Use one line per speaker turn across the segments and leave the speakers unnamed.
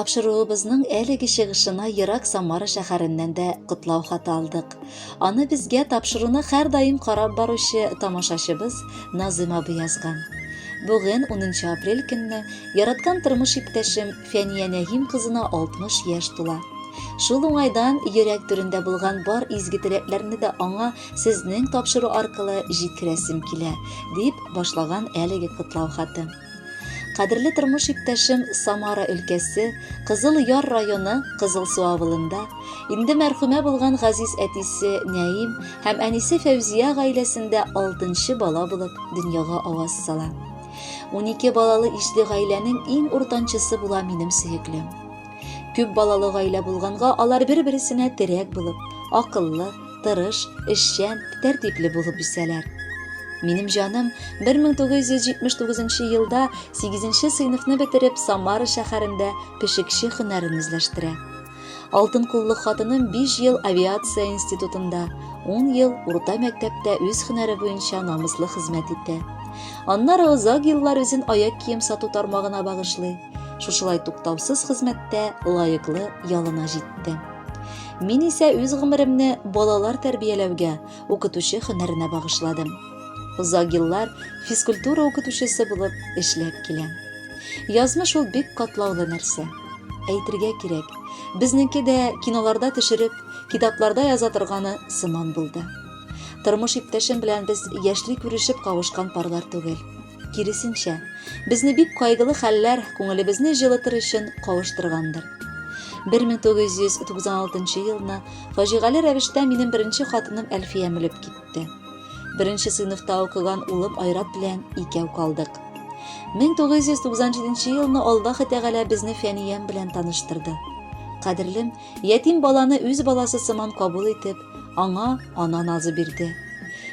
Тапшыруыбызның әлеге чыгышына ерак Самара шәһәреннән дә котлау хаты алдык. Аны безгә тапшыруны һәрдаим карап баручы тамашачыбыз Назым абый язган. Бүген, 10 апрель көнне, яраткан тормыш иптәшем Фәния Нәгим кызына 60 яшь тула. Шул уңайдан йөрәк түрендә булган бар изге теләкләрне дә аңа сезнең тапшыру аркылы җиткерәсем килә, дип башлаган әлеге котлау хаты. Кадерле тормыш иптәшем Самара өлкәсе, Кызыл Яр районы Кызылсу авылында инде мәрхүмә булган газиз әтисе Нәим һәм әнисе Фәүзия гаиләсендә алтынчы бала булып дөньяга аваз сала. 12 балалы ишле гаиләнең иң уртанчысы була минем сөеклем. Күп балалы гаилә булганга алар бер-берсенә терәк булып, акыллы, тырыш, эшчән, тәртипле булып үсәләр. Минем җаным 1979 елда 8 сыйныфны бетереп Самара шәһәрендә пешекче һөнәрен үзләштерә. Алтын куллы хатыным 5 ел авиация институтында, 10 ел урта мәктәптә үз һөнәре буенча намуслы хезмәт итә. Аннары озак еллар үзен аяк кием сату тармагына багышлый. Шушылай туктаусыз хезмәттә лаеклы ялына җитте. Мин исә үз гомеремне балалар тәрбияләүгә, укытучы һөнәренә багышладым. Озак еллар физкультура укытучысы булып эшләп киләм. Язмыш ул бик катлаулы нәрсә. Әйтергә кирәк, безнеке дә киноларда төшереп, китапларда яза торганы сыман булды. Тормыш иптәшем белән без яшьли күрешеп кавышкан парлар түгел. Киресенчә, безне бик кайгылы хәлләр күңелебезне җылытыр өчен кавыштыргандыр. 1996 елны фаҗигале рәвештә минем беренче хатыным Әлфиям үлеп китте. Беренче сыйныфта укыган улым Айрат белән икәү калдык. 1997 елны Аллаһ Тәгалә безне Фәниям белән таныштырды. Кадерлем, ятим баланы үз баласы сыман кабул итеп, аңа ана назы бирде.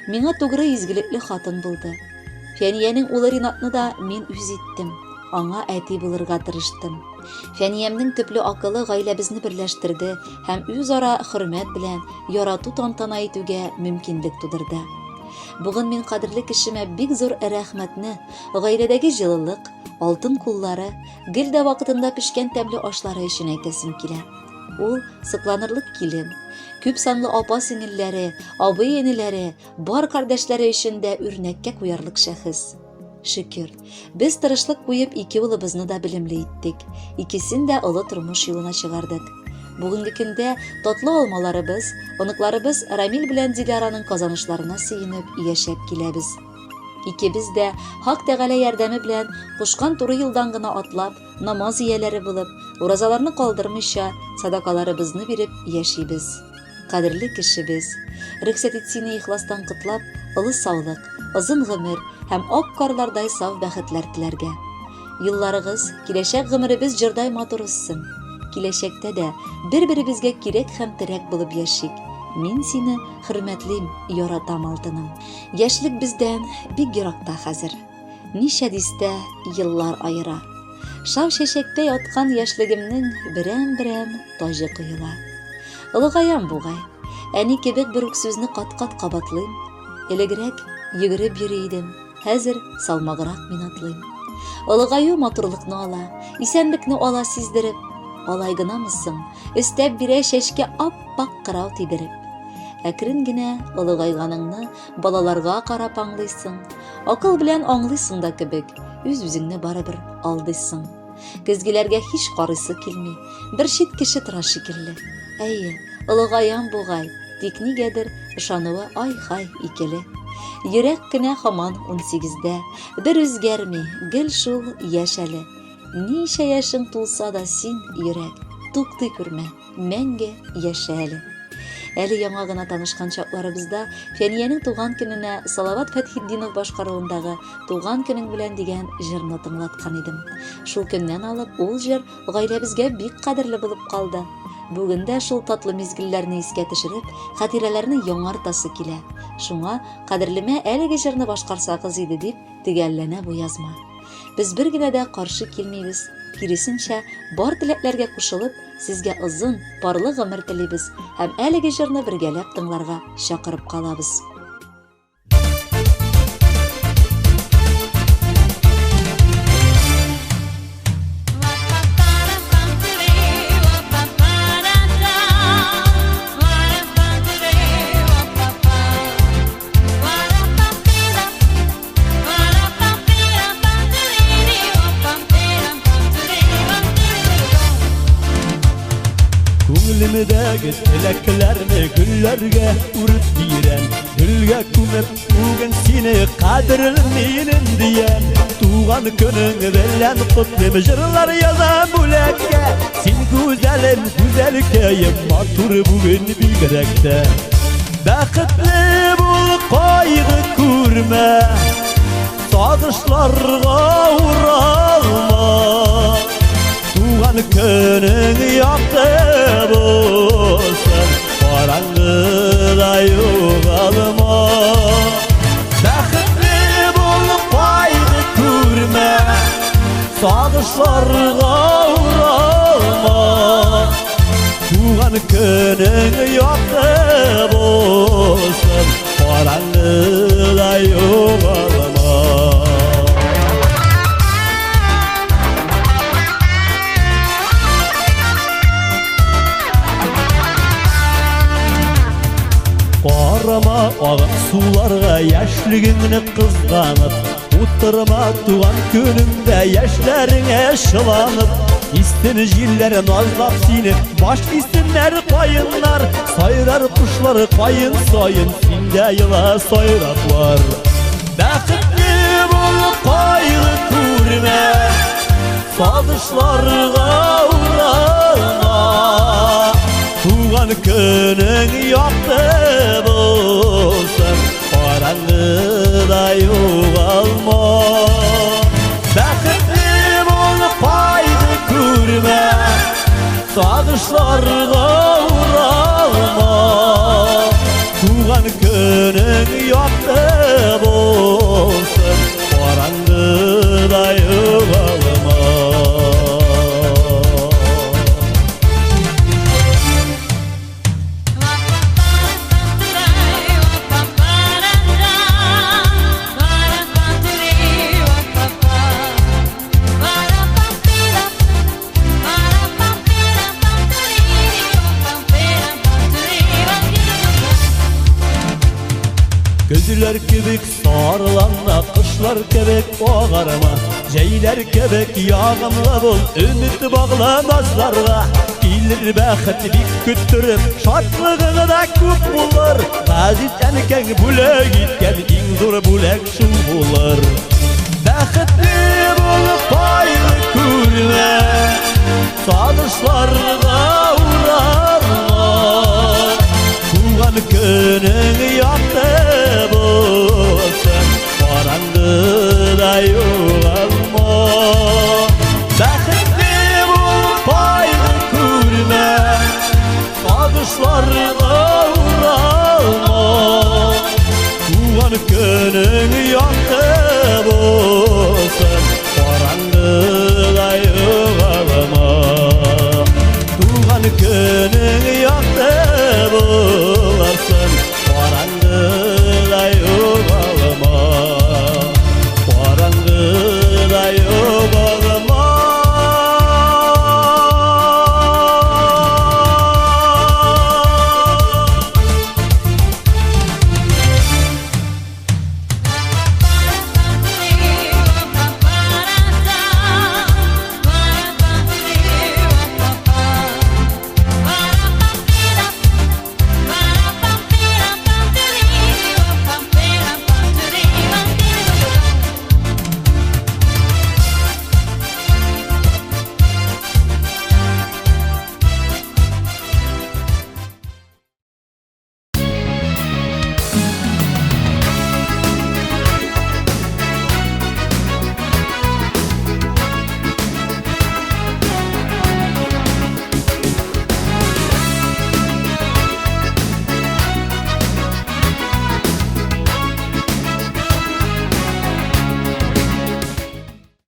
Миңа тугры изгелекле хатын булды. Фәниянең улы Ринатны да мин үз иттем. Аңа әти булырга тырыштым. Фәниямнең төпле акылы гаиләбезне берләштерде һәм үзара хөрмәт белән ярату тантана итүгә мөмкинлек тудырды. Бүген мин кадерле кешемә бик зур рәхмәтне, гаиләдәге җылылык, алтын куллары, гел дә вакытында пешкән тәмле ашлары өчен әйтәсем килә. Ул сокланырлык килен. Күп санлы апа-сеңелләре, абый-энеләре, Бар кардәшләре өчен дә үрнәккә куярлык шәхес. Шөкер, без тырышлык куеп ике улыбызны да белемле иттек. Икесен дә олы тормыш юлына чыгардык. Бүгенге көндә татлы алмаларыбыз, оныкларыбыз Рамил белән Диләраның казанышларына сөенеп яшәп киләбез. Икебез дә Хак Тәгалә ярдәме белән кушкан туры юлдан гына атлап, намаз ияләре булып, уразаларны калдырмыйча, садакаларыбызны биреп яшибез. Кадерле кешебез, рөхсәт ит сине ихластан котлап, олы саулык, озын гомер һәм ак карлардай саф бәхетләр теләргә. Юлларыгыз, киләчәк гомеребез җырдай матур узсын. Киләчәктә дә бер-беребезгә кирәк һәм терәк булып яшик. Мин сине хөрмәтлим, яратам, алтыным. Яшьлек бездән бик еракта хәзер. Ничә дистә еллар аера. Шау чәчәктәй аткан яшьлегемнең берәм-берәм таҗы коела. Олыгаям бугай. Әни кебек бер үк сүзне кат-кат кабатлыйм. Элегрәк йөгереп йөри идем, хәзер салмаграк мин атлыйм. Олыгаю матурлыкны ала, исәнлекне ала сиздереп. Алай гынамы соң, өстәп бирә чәчкә ап-ак кырау тидереп. Әкрен генә олыгайганыңны балаларга карап аңлыйсың. Акыл белән аңлыйсың да кебек, үз-үзеңне барыбер алдыйсың. Көзгеләргә һич карыйсы килми, бер чит кеше тора шикелле. Әйе, олыгаям бугай, тик нигәдер ышануы ай-хай икеле. Йөрәк кенә һаман унсигездә, бер үзгәрми, гел шул яшь әле. Ничә яшең тулса да син, йөрәк, туктый күрмә. Мәңге яшә әле. Әле яңа гына танышкан чакларыбызда Фәниянең туган көненә Салават Фәтхетдинов башкаруындагы Туган көнең белән дигән җырны тыңлаткан идем. Шул көннән алып ул җыр гаиләбезгә бик кадерле булып калды. Бүген дә шул татлы мизгелләрне искә төшереп, хатирәләрне яңартасы килә. Шуңа кадерлемә әлеге җырны башкарсагыз иде дип төгәлләнә бу язма. Без бер генә дә каршы килмибез, киресенчә, бар теләкләргә кушылып, Сезгә озын, парлы гомер телибез һәм әлеге җырны бергәләп тыңларга чакырып калабыз.
Күңелдәге теләкләрне гөлләргә үреп бирәм. Гөлгә күмеп бүген сине кадерлем минем диям. Туган көнең белән котлыйм, җырлар язам бүләккә. Син гүзәлем, гүзәлкәем, матур бүген бигрәк тә. Бәхетле бул, кайгы күрмә, сагышларга уралма. Туган көнең якты булсын, караңгыда югалма. Бәхетле бул, кайгы күрмә, сагышларга уралма. Туган көнең якты булсын, караңгыда югалма. Карама агып суларга яшьлегеңне кызганып, утырма туган көнеңдә яшьләреңә чыланып. Истен җилләр назлап сине, баш истеннәр каеннар, сайрар кошлар каен саен, синдә ела сайраплар. Бәхетле бул, кайгы күрмә, сагышларга уралма. Туган көнең якты булсын, караңгыда югалма. Бәхетле бул, кайгы күрмә, сагышларга уралма. Туган көнең якты булсын, караңгыда югалма. Көзләр кебек сарыланма, кышлар кебек агарма, җәйләр кебек ягымлы бул, өмет багла назларга. Килер бәхет бик көттереп, шатлыгың да күп булыр. Газиз әнкәң бүләк иткән иң зур бүләк шул булыр. Бәхетле бул, кайгы күрмә, сагышларга уралма. Туган көнең якты булсын, караңгыда югалма. Бәхетле бул, кайгы күрмә, сагышларга уралма. Туган көнең якты булсын,